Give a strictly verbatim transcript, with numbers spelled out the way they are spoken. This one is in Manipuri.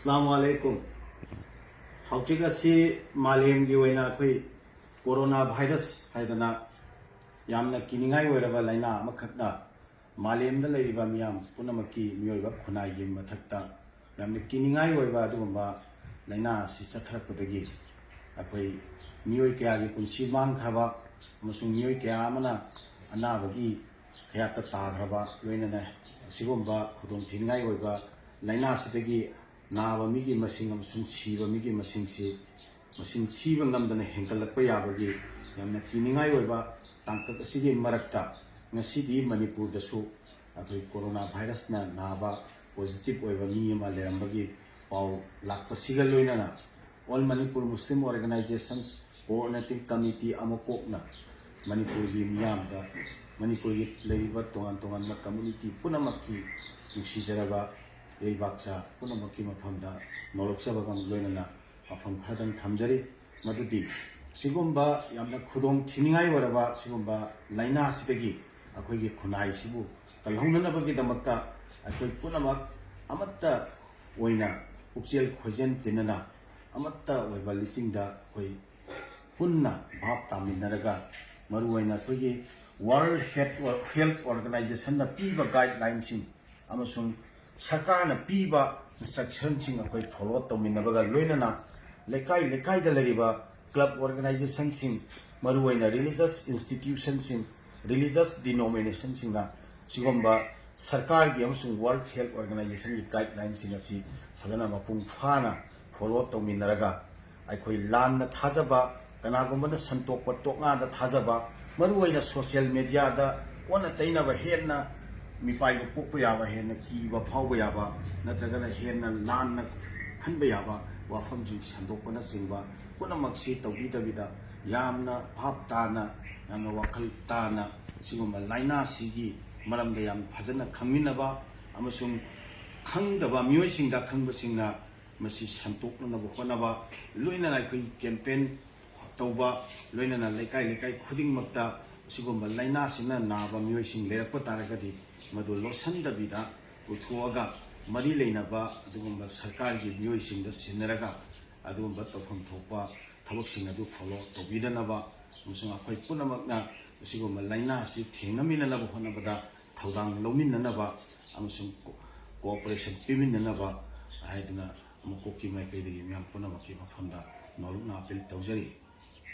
ꯑꯁꯂꯥꯃꯨ ꯑꯂꯩꯀꯨꯝ꯫ ꯍꯧꯖꯤꯛ ꯑꯁꯤ ꯃꯥꯂꯦꯝꯒꯤ ꯑꯣꯏꯅ ꯑꯩꯈꯣꯏ ꯀꯣꯔꯣꯅꯥ ꯚꯥꯏꯔꯁ ꯍꯥꯏꯗꯅ ꯌꯥꯝꯅ ꯀꯤꯅꯤꯡꯉꯥꯏ ꯑꯣꯏꯔꯕ ꯂꯥꯏꯅꯥ ꯑꯃꯈꯛꯅ ꯃꯥꯂꯦꯝꯗ ꯂꯩꯔꯤꯕ ꯃꯤꯌꯥꯝ ꯄꯨꯝꯅꯃꯛꯀꯤ, ꯃꯤꯑꯣꯏꯕ ꯈꯨꯟꯅꯥꯏꯒꯤ ꯃꯊꯛꯇ ꯌꯥꯝꯅ ꯀꯤꯅꯤꯡꯉꯥꯏ ꯑꯣꯏꯕ ꯑꯗꯨꯒꯨꯝꯕ ꯂꯥꯏꯅꯥ ꯑꯁꯤ ꯆꯠꯊꯔꯛꯄꯗꯒꯤ ꯑꯩꯈꯣꯏ ꯃꯤꯑꯣꯏ ꯀꯌꯥꯒꯤ ꯄꯨꯟꯁꯤ ꯃꯥꯡꯈ꯭ꯔꯕ ꯑꯃꯁꯨꯡ ꯃꯤꯑꯣꯏ ꯀꯌꯥ ꯑꯃꯅ ꯑꯅꯥꯕꯒꯤ ꯀꯌꯥꯠꯇ ꯇꯥꯈ꯭ꯔꯕ, ꯂꯣꯏꯅꯅ ꯑꯁꯤꯒꯨꯝꯕ ꯈꯨꯗꯣꯡꯊꯤꯅꯤꯡꯉꯥꯏ ꯑꯣꯏꯕ ꯂꯥꯏꯅꯥ ꯑꯁꯤꯗꯒꯤ ꯅꯥꯕ ꯃꯤꯒꯤ ꯃꯁꯤꯡ ꯑꯃꯁꯨꯡ ꯁꯤꯕ ꯃꯤꯒꯤ ꯃꯁꯤꯡꯁꯤ ꯃꯁꯤꯡ ꯊꯤꯕ ꯉꯝꯗꯅ ꯍꯦꯟꯒꯠꯂꯛꯄ ꯌꯥꯕꯒꯤ ꯌꯥꯝꯅ ꯀꯤꯅꯤꯡꯉꯥꯏ ꯑꯣꯏꯕ ꯇꯥꯡꯀꯛ ꯑꯁꯤꯒꯤ ꯃꯔꯛꯇ, ꯉꯁꯤꯗꯤ ꯃꯅꯤꯄꯨꯔꯗꯁꯨ ꯑꯩꯈꯣꯏ ꯀꯣꯔꯣꯅꯥ ꯚꯥꯏꯔꯁꯅ ꯅꯥꯕ ꯄꯣꯖꯤꯇꯤꯚ ꯑꯣꯏꯕ ꯃꯤ ꯑꯃ ꯂꯩꯔꯝꯕꯒꯤ ꯄꯥꯎ ꯂꯥꯛꯄꯁꯤꯒ ꯂꯣꯏꯅꯅ, All Manipur Muslim Organizations Coordinating Committee ꯑꯃ ꯀꯣꯛꯅ ꯃꯅꯤꯄꯨꯔꯒꯤ ꯃꯤꯌꯥꯝꯗ, ꯃꯅꯤꯄꯨꯔꯒꯤ ꯂꯩꯔꯤꯕ ꯇꯣꯉꯥꯟ ꯇꯣꯉꯥꯟꯕ ꯀꯝꯃ꯭ꯌꯨꯅꯤꯇꯤ ꯄꯨꯝꯅꯃꯛꯀꯤ ꯅꯨꯡꯁꯤꯖꯔꯕ ꯂꯩꯕꯥꯛꯆꯥ ꯄꯨꯝꯅꯃꯛꯀꯤ ꯃꯐꯝꯗ ꯅꯣꯂꯣꯛꯆꯕꯒ ꯂꯣꯏꯅꯅ ꯋꯥꯐꯝ ꯈꯔꯗꯪ ꯊꯝꯖꯔꯤ꯫ ꯃꯗꯨꯗꯤ, ꯑꯁꯤꯒꯨꯝꯕ ꯌꯥꯝꯅ ꯈꯨꯗꯣꯡ ꯊꯤꯅꯤꯡꯉꯥꯏ ꯑꯣꯏꯔꯕ ꯁꯤꯒꯨꯝꯕ ꯂꯥꯏꯅꯥ ꯑꯁꯤꯗꯒꯤ ꯑꯩꯈꯣꯏꯒꯤ ꯈꯨꯟꯅꯥꯏꯁꯤꯕꯨ ꯀꯜꯍꯧꯅꯅꯕꯒꯤꯗꯃꯛꯇ ꯑꯩꯈꯣꯏ ꯄꯨꯝꯅꯃꯛ ꯑꯃꯠꯇ ꯑꯣꯏꯅ ꯄꯨꯛꯆꯦꯜ ꯈꯣꯏꯖꯦꯜ ꯇꯤꯟꯅꯅ ꯑꯃꯠꯇ ꯑꯣꯏꯕ ꯂꯤꯆꯤꯡꯗ ꯑꯩꯈꯣꯏ ꯄꯨꯟꯅ ꯚꯥꯞ ꯇꯥꯃꯤꯟꯅꯔꯒ, ꯃꯔꯨꯑꯣꯏꯅ ꯑꯩꯈꯣꯏꯒꯤ World Health, Health Organizationꯅ ꯄꯤꯕ ꯒꯥꯏꯗꯂꯥꯏꯟꯁꯤꯡ ꯑꯃꯁꯨꯡ ꯁꯔꯀꯥꯔꯅ ꯄꯤꯕ ꯏꯟꯁꯇ꯭ꯔꯛꯁꯟꯁꯤꯡ ꯑꯩꯈꯣꯏ ꯐꯣꯂꯣ ꯇꯧꯃꯤꯟꯅꯕꯒ ꯂꯣꯏꯅꯅ, ꯂꯩꯀꯥꯏ ꯂꯩꯀꯥꯏꯗ ꯂꯩꯔꯤꯕ ꯀ꯭ꯂꯕ ꯑꯣꯔꯒꯅꯥꯏꯖꯦꯁꯟꯁꯤꯡ, ꯃꯔꯨꯑꯣꯏꯅ ꯔꯤꯂꯤꯖꯁ ꯏꯟꯁꯇꯤꯇ꯭ꯌꯨꯁꯟꯁꯤꯡ, ꯔꯤꯂꯤꯖꯁ ꯗꯤꯅꯣꯃꯤꯅꯦꯁꯟꯁꯤꯡꯅ ꯁꯤꯒꯨꯝꯕ ꯁꯔꯀꯥꯔꯒꯤ ꯑꯃꯁꯨꯡ World Health Organizationꯒꯤ ꯒꯥꯏꯗꯂꯥꯏꯟꯁꯤꯡ ꯑꯁꯤ ꯐꯖꯅ ꯃꯄꯨꯡ ꯐꯥꯅ ꯐꯣꯂꯣ ꯇꯧꯃꯤꯟꯅꯔꯒ, ꯑꯩꯈꯣꯏ ꯂꯥꯟꯅ ꯊꯥꯖꯕ, ꯀꯅꯥꯒꯨꯝꯕꯅ ꯁꯟꯇꯣꯛꯄ ꯇꯣꯛꯉꯥꯟꯗ ꯊꯥꯖꯕ, ꯃꯔꯨꯑꯣꯏꯅ ꯁꯣꯁꯤꯌꯦꯜ ꯃꯦꯗꯤꯌꯥꯗ ꯑꯣꯟꯅ ꯇꯩꯅꯕ, ꯍꯦꯟꯅ ꯃꯤꯄꯥꯏꯕ ꯄꯣꯛꯄ ꯌꯥꯕ, ꯍꯦꯟꯅ ꯀꯤꯕ ꯐꯥꯎꯕ ꯌꯥꯕ, ꯅꯠꯇ꯭ꯔꯒꯅ ꯍꯦꯟꯅ ꯂꯥꯟꯅ ꯈꯟꯕ ꯌꯥꯕ ꯋꯥꯐꯝꯁꯤꯡ ꯁꯟꯗꯣꯛꯄꯅꯆꯤꯡꯕ ꯄꯨꯝꯅꯃꯛꯁꯤ ꯇꯧꯕꯤꯗꯕꯤꯗ, ꯌꯥꯝꯅ ꯚꯥꯞ ꯇꯥꯅ, ꯌꯥꯝꯅ ꯋꯥꯈꯜ ꯇꯥꯅ ꯁꯤꯒꯨꯝꯕ ꯂꯥꯏꯅꯥꯁꯤꯒꯤ ꯃꯔꯝꯗ ꯌꯥꯝ ꯐꯖꯅ ꯈꯪꯃꯤꯟꯅꯕ ꯑꯃꯁꯨꯡ ꯈꯪꯗꯕ ꯃꯤꯑꯣꯏꯁꯤꯡꯗ ꯈꯪꯕꯁꯤꯡꯅ ꯃꯁꯤ ꯁꯟꯗꯣꯛꯅꯅꯕ ꯍꯣꯠꯅꯕ, ꯂꯣꯏꯅꯅ ꯑꯩꯈꯣꯏꯒꯤ ꯀꯦꯝꯄꯦꯟ ꯇꯧꯕ, ꯂꯣꯏꯅꯅ ꯂꯩꯀꯥꯏ ꯂꯩꯀꯥꯏ ꯈꯨꯗꯤꯡꯃꯛꯇ ꯑꯁꯤꯒꯨꯝꯕ ꯂꯥꯏꯅꯥꯁꯤꯅ ꯅꯥꯕ ꯃꯤꯑꯣꯏꯁꯤꯡ ꯂꯩꯔꯛꯄ ꯇꯥꯔꯒꯗꯤ, ꯃꯗꯨ ꯂꯣꯠꯁꯤꯟꯗꯕꯤꯗ ꯄꯨꯊꯣꯛꯑꯒ, ꯃꯔꯤ ꯂꯩꯅꯕ ꯑꯗꯨꯒꯨꯝꯕ ꯁꯔꯀꯥꯔꯒꯤ ꯃꯤꯑꯣꯏꯁꯤꯡꯗ ꯁꯤꯟꯅꯔꯒ ꯑꯗꯨꯒꯨꯝꯕ ꯇꯧꯐꯝ ꯊꯣꯛꯄ ꯊꯕꯛꯁꯤꯡ ꯑꯗꯨ ꯐꯣꯂꯣ ꯇꯧꯕꯤꯗꯅꯕ ꯑꯃꯁꯨꯡ ꯑꯩꯈꯣꯏ ꯄꯨꯝꯅꯃꯛꯅ ꯑꯁꯤꯒꯨꯝꯕ ꯂꯥꯏꯅꯥ ꯑꯁꯤ ꯊꯦꯡꯅꯃꯤꯟꯅꯅꯕ ꯍꯣꯠꯅꯕꯗ ꯊꯧꯗꯥꯡ ꯂꯧꯃꯤꯟꯅꯅꯕ ꯑꯃꯁꯨꯡ ꯀꯣꯑꯣꯄꯔꯦꯁꯟ ꯄꯤꯃꯤꯟꯅꯅꯕ ꯍꯥꯏꯗꯨꯅ ꯃꯀꯣꯛꯀꯤ ꯃꯥꯏꯀꯩꯗꯒꯤ ꯃꯤꯌꯥꯝ ꯄꯨꯝꯅꯃꯛꯀꯤ ꯃꯐꯝꯗ ꯅꯣꯂꯨꯛꯅ ꯑꯄꯤꯜ ꯇꯧꯖꯔꯤ꯫